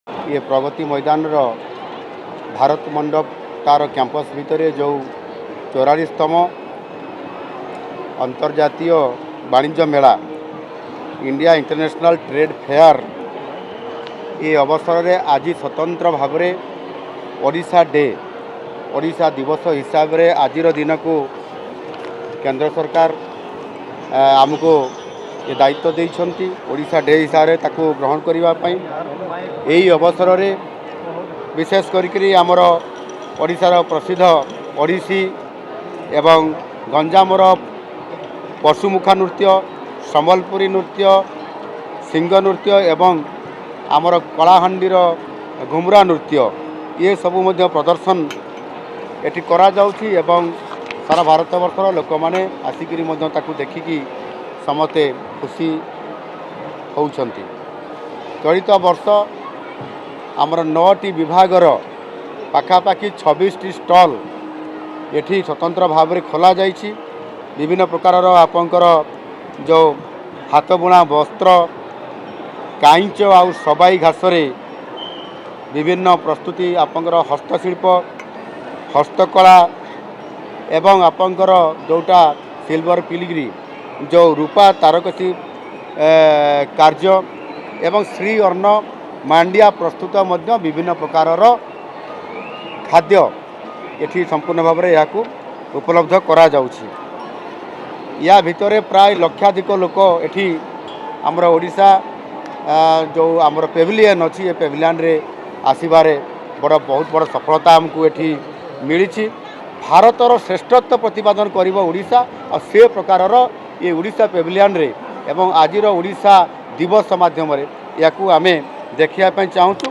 ଇଏ ପ୍ରଗତି ମଇଦାନର ଭାରତ ମଣ୍ଡପ ତାର କ୍ୟାମ୍ପସ୍ ଭିତରେ ଯେଉଁ 44ତମ ଅନ୍ତର୍ଜାତୀୟ ବାଣିଜ୍ୟ ମେଳା, ଇଣ୍ଡିଆ ଇଣ୍ଟରନ୍ୟାସନାଲ୍ ଟ୍ରେଡ୍ ଫେୟାର, ଏ ଅବସରରେ ଆଜି ସ୍ୱତନ୍ତ୍ର ଭାବରେ ଓଡ଼ିଶା ଡେ, ଓଡ଼ିଶା ଦିବସ ହିସାବରେ ଆଜିର ଦିନକୁ କେନ୍ଦ୍ର ସରକାର ଆମକୁ ଏ ଦାୟିତ୍ୱ ଦେଇଛନ୍ତି, ଓଡ଼ିଶା ଡେ ହିସାବରେ ତାକୁ ଗ୍ରହଣ କରିବା ପାଇଁ। ଏହି ଅବସରରେ ବିଶେଷ କରିକିରି ଆମର ଓଡ଼ିଶାର ପ୍ରସିଦ୍ଧ ଓଡ଼ିଶୀ ଏବଂ ଗଞ୍ଜାମର ପଶୁମୁଖା ନୃତ୍ୟ, ସମ୍ବଲପୁରୀ ନୃତ୍ୟ, ସିଂହ ନୃତ୍ୟ ଏବଂ ଆମର କଳାହାଣ୍ଡିର ଘୁମୁରା ନୃତ୍ୟ, ଇଏ ସବୁ ମଧ୍ୟ ପ୍ରଦର୍ଶନ ଏଠି କରାଯାଉଛି ଏବଂ ସାରା ଭାରତବର୍ଷର ଲୋକମାନେ ଆସିକିରି ମଧ୍ୟ ତାକୁ ଦେଖିକି ସମସ୍ତେ ଖୁସି ହେଉଛନ୍ତି। ଚଳିତ ବର୍ଷ ଆମର ନଅଟି ବିଭାଗର ପାଖାପାଖି 26ଟି ଷ୍ଟଲ୍ ଏଠି ସ୍ୱତନ୍ତ୍ର ଭାବରେ ଖୋଲାଯାଇଛି। ବିଭିନ୍ନ ପ୍ରକାରର ଆପଣଙ୍କର ଯେଉଁ ହାତବୁଣା ବସ୍ତ୍ର, କାଇଁଚ ଆଉ ସବାଇ ଘାସରେ ବିଭିନ୍ନ ପ୍ରସ୍ତୁତି, ଆପଣଙ୍କର ହସ୍ତଶିଳ୍ପ, ହସ୍ତକଳା ଏବଂ ଆପଣଙ୍କର ଯେଉଁଟା ସିଲଭର ଫିଲିଗ୍ରି, ଯେଉଁ ରୂପା ତାରକସି କାର୍ଯ୍ୟ ଏବଂ ଶ୍ରୀ ଅନ୍ନ, ମାଣ୍ଡିଆ ପ୍ରସ୍ତୁତ ମଧ୍ୟ ବିଭିନ୍ନ ପ୍ରକାରର ଖାଦ୍ୟ ଏଠି ସମ୍ପୂର୍ଣ୍ଣ ଭାବରେ ଏହାକୁ ଉପଲବ୍ଧ କରାଯାଉଛି। ୟା ଭିତରେ ପ୍ରାୟ ଲକ୍ଷାଧିକ ଲୋକ ଏଠି ଆମର ଓଡ଼ିଶା ଯେଉଁ ଆମର ପେଭିଲିୟନ୍ ଅଛି, ଏ ପେଭିଲିୟନ୍ରେ ଆସିବାରେ ବହୁତ ବଡ଼ ସଫଳତା ଆମକୁ ଏଠି ମିଳିଛି। ଭାରତର ଶ୍ରେଷ୍ଠତ୍ୱ ପ୍ରତିପାଦନ କରିବ ଓଡ଼ିଶା ଆଉ ସେ ପ୍ରକାରର ଏ ଓଡ଼ିଶା ପେଭିଲିୟନ୍ରେ ଏବଂ ଆଜିର ଓଡ଼ିଶା ଦିବସ ମାଧ୍ୟମରେ ଏହାକୁ ଆମେ ଦେଖିବା ପାଇଁ ଚାହୁଁଛୁ।